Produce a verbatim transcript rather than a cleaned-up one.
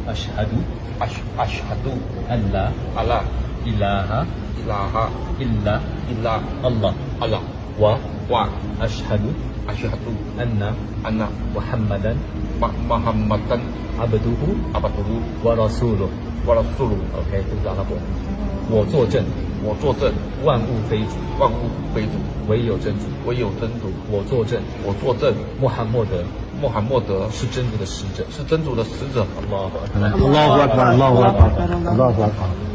أشهد أش أشهد أن لا أن لا إله إله إلا إلا الله الله و وأشهد أشهد أن أن محمدا م- محمدا عبده عبده ورسوله。 ورسوله。 OK，这是阿拉伯文。我作证，我作证，万物非主，万物非主，唯有真主。唯有真主。我作证，我作证，穆罕默德穆罕默德是真主的使者。是真主的使者。 الله أكبر。 الله أكبر، الله أكبر، الله أكبر.